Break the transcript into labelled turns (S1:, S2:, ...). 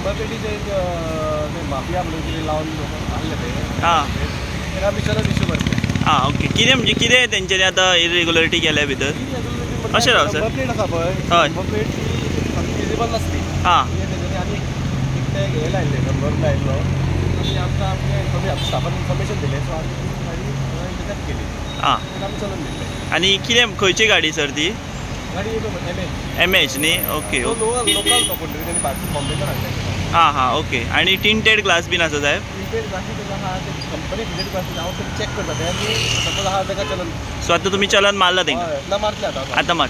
S1: Number प्लेटीचे ते mafia म्हणून कितें लावन आहले ते
S2: हां
S1: तेका आमी चलन इशू करतले.
S2: हां ओके. कितें म्हणजे कितें तेंच्यांनी आतां इरेग्युलरिटी केल्या भितर? अशें राव सर.
S1: नंबर प्लेट आसा पळय,
S2: हय.
S1: नंबर प्लेट ती सामकी विजिबल नासली.
S2: हां
S1: तेंच्यांनी आनी एक ते हे लायल्ले, नंबर लायल्लो आनी आमकां आमचें स्टाफान इन्फॉर्मेशन दिलें. सो आमी ती गाडी डिटेक्ट केली.
S2: हां
S1: तेका आमी चलन दिल्लें.
S2: आनी कितें खंयची गाडी सर ती?
S1: गाडी एम एच.
S2: एम एच न्ही? ओके.
S1: तो लोकल तो कोण तरी तेणी बॉम्बेच्यान हाडले.
S2: हां हां ओके. आनी टिंटेड ग्लास बीन आसा साहेब?
S1: टिंटेड ग्लासी तेका आहा, ते कंपनी फिटेड ग्लासी. हांव ते चॅक करता ते आनी सपोज आहा तेका चलन.
S2: सो आतां तुमी चलन मारला तेंका?
S1: हय, ना, मारतले आतां.
S2: आतां मार.